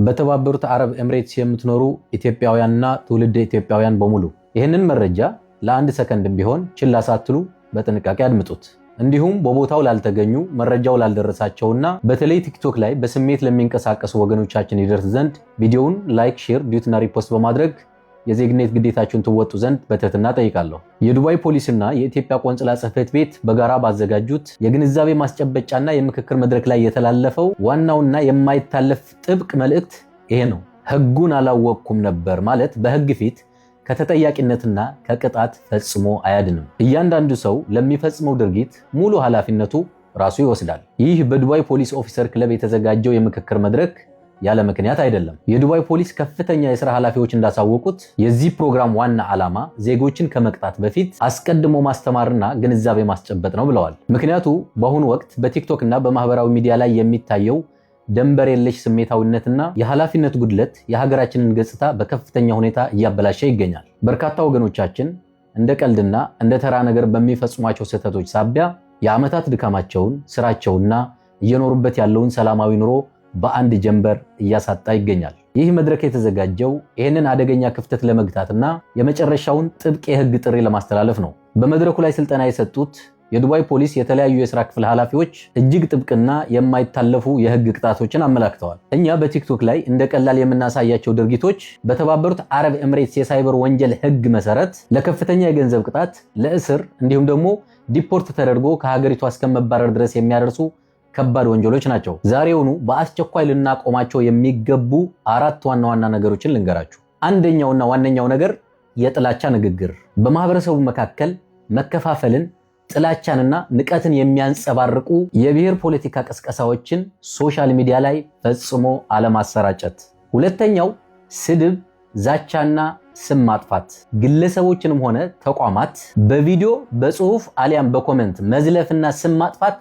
በተባበሩት አረብ ኤምሬትስ የምትኖሩ ኢትዮጵያውያንና ትውልደ ኢትዮጵያውያን በሙሉ ይህንን መረጃ ለአንድ ሰከንድም ቢሆን ችላ ሳትሉ በጥንቃቄ አድምጡት። እንዲሁም በቦታው ላልተገኙ፣ መረጃው ላልደረሳቸውና በተለይ ቲክቶክ ላይ በስሜት ለሚንቀሳቀሱ ወገኖቻችን ይደርስ ዘንድ ቪዲዮውን like፣ share፣ duet ና repost በማድረግ የዜግነት ግዴታችሁን ትወጡ ዘንድ በትህትና ጠይቃለሁ። የዱባይ ፖሊስና የኢትዮጵያ ቆንስላ ጽሕፈት ቤት በጋራ ባዘጋጁት የግንዛቤ ማስጨበጫና የምክክር መድረክ ላይ የተላለፈው ዋናውና የማይታለፍ ጥብቅ መልእክት ይሄ ነው። ሕጉን አላወቅኩም ነበር ማለት በሕግ ፊት ከተጠያቂነትና ከቅጣት ፈጽሞ አያድንም። እያንዳንዱ ሰው ለሚፈጽመው ድርጊት ሙሉ ኃላፊነቱ ራሱ ይወስዳል። ይህ በዱባይ ፖሊስ officer ክለብ የተዘጋጀው የምክክር መድረክ ያለ ምክንያት አይደለም። የዱባይ ፖሊስ ከፍተኛ የስራ ኃላፊዎች እንዳሳወቁት የዚህ ፕሮግራም ዋና ዓላማ ዜጎችን ከመቅጣት በፊት አስቀድሞ ማስተማርና ግንዛቤ ማስጨበጥ ነው ብለዋል። ምክንያቱ በአሁኑ ወቅት በቲክቶክ እና በማህበራዊ ሚዲያ ላይ የሚታየው ደንበር የለሽ ስሜታዊነትና የኃላፊነት ጉድለት የሀገራችንን ገጽታ በከፍተኛ ሁኔታ እያበላሸ ይገኛል። በርካታ ወገኖቻችን እንደ ቀልድና እንደ ተራ ነገር በሚፈጽሟቸው ስህተቶች ሳቢያ የዓመታት ድካማቸውን፣ ስራቸውና እየኖሩበት ያለውን ሰላማዊ ኑሮ በአንድ ጀንበር እያሳጣ ይገኛል። ይህ መድረክ የተዘጋጀው ይህንን አደገኛ ክፍተት ለመግታትና የመጨረሻውን ጥብቅ የህግ ጥሪ ለማስተላለፍ ነው። በመድረኩ ላይ ስልጠና የሰጡት የዱባይ ፖሊስ የተለያዩ የስራ ክፍል ኃላፊዎች እጅግ ጥብቅና የማይታለፉ የህግ ቅጣቶችን አመላክተዋል። እኛ በቲክቶክ ላይ እንደ ቀላል የምናሳያቸው ድርጊቶች በተባበሩት አረብ ኤምሬትስ የሳይበር ወንጀል ህግ መሰረት ለከፍተኛ የገንዘብ ቅጣት፣ ለእስር እንዲሁም ደግሞ deport ተደርጎ ከሀገሪቷ እስከመባረር ድረስ የሚያደርሱ ከባድ ወንጀሎች ናቸው። ዛሬውኑ በአስቸኳይ ልናቆማቸው የሚገቡ አራት ዋና ዋና ነገሮችን ልንገራችሁ። አንደኛውና ዋነኛው ነገር የጥላቻ ንግግር፣ በማህበረሰቡ መካከል መከፋፈልን፣ ጥላቻንና ንቀትን የሚያንጸባርቁ የብሔር ፖለቲካ ቅስቀሳዎችን social media ላይ ፈጽሞ አለማሰራጨት። ሁለተኛው ስድብ፣ ዛቻና ስም ማጥፋት፣ ግለሰቦችንም ሆነ ተቋማት በቪዲዮ፣ በጽሁፍ አሊያም በ comment መዝለፍና ስም ማጥፋት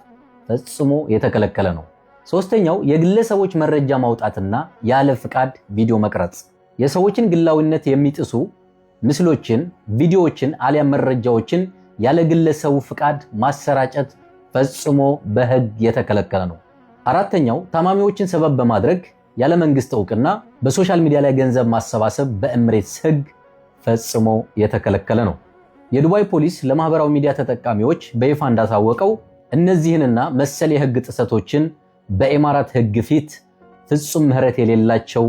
ፈጽሞ የተከለከለ ነው። ሶስተኛው የግለሰቦች መረጃ ማውጣትና ያለ ፍቃድ ቪዲዮ መቅረጽ፣ የሰዎችን ግላዊነት የሚጥሱ ምስሎችን፣ ቪዲዮዎችን አሊያም መረጃዎችን ያለ ግለሰቡ ፍቃድ ማሰራጨት ፈጽሞ በሕግ የተከለከለ ነው። አራተኛው ታማሚዎችን ሰበብ በማድረግ ያለ መንግስት እውቅና በ social media ላይ ገንዘብ ማሰባሰብ በኤምሬትስ ሕግ ፈጽሞ የተከለከለ ነው። የዱባይ ፖሊስ ለማህበራዊ ሚዲያ ተጠቃሚዎች በይፋ እንዳሳወቀው እነዚህንና መሰል የህግ ጥሰቶችን በኢማራት ህግ ፊት ፍጹም ምህረት የሌላቸው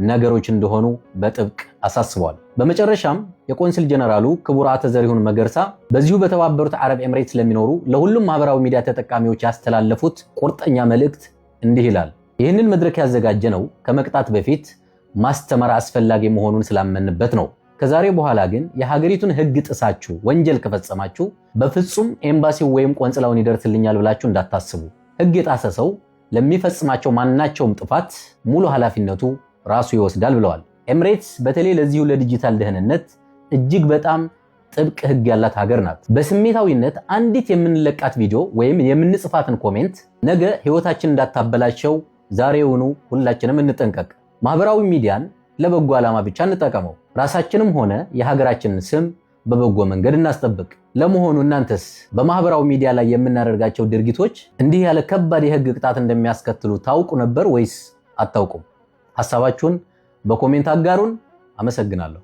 ነገሮች እንደሆኑ በጥብቅ አሳስበዋል። በመጨረሻም የቆንስል ጀነራሉ ክቡር አቶ ዘሪሁን መገርሳ በዚሁ በተባበሩት አረብ ኤምሬትስ ለሚኖሩ ለሁሉም ማህበራዊ ሚዲያ ተጠቃሚዎች ያስተላለፉት ቁርጠኛ መልእክት እንዲህ ይላል። ይህንን መድረክ ያዘጋጀነው ከመቅጣት በፊት ማስተማር አስፈላጊ መሆኑን ስላመንበት ነው። ከዛሬ በኋላ ግን የሀገሪቱን ሕግ ጥሳችሁ ወንጀል ከፈጸማችሁ በፍጹም ኤምባሲው ወይም ቆንጽላውን ይደርስልኛል ብላችሁ እንዳታስቡ። ሕግ የጣሰ ሰው ለሚፈጽማቸው ማናቸውም ጥፋት ሙሉ ኃላፊነቱ ራሱ ይወስዳል ብለዋል። ኤምሬትስ በተለይ ለዚሁ ለዲጂታል ደህንነት እጅግ በጣም ጥብቅ ሕግ ያላት ሀገር ናት። በስሜታዊነት አንዲት የምንለቃት ቪዲዮ ወይም የምንጽፋትን comment ነገ ህይወታችን እንዳታበላሸው ዛሬውኑ ሁላችንም እንጠንቀቅ። ማህበራዊ ሚዲያን ለበጎ ዓላማ ብቻ እንጠቀመው። ራሳችንም ሆነ የሀገራችንን ስም በበጎ መንገድ እናስጠብቅ። ለመሆኑ እናንተስ በማህበራዊ ሚዲያ ላይ የምናደርጋቸው ድርጊቶች እንዲህ ያለ ከባድ የህግ ቅጣት እንደሚያስከትሉ ታውቁ ነበር ወይስ አታውቁም? ሀሳባችሁን በ comment አጋሩን። አመሰግናለሁ።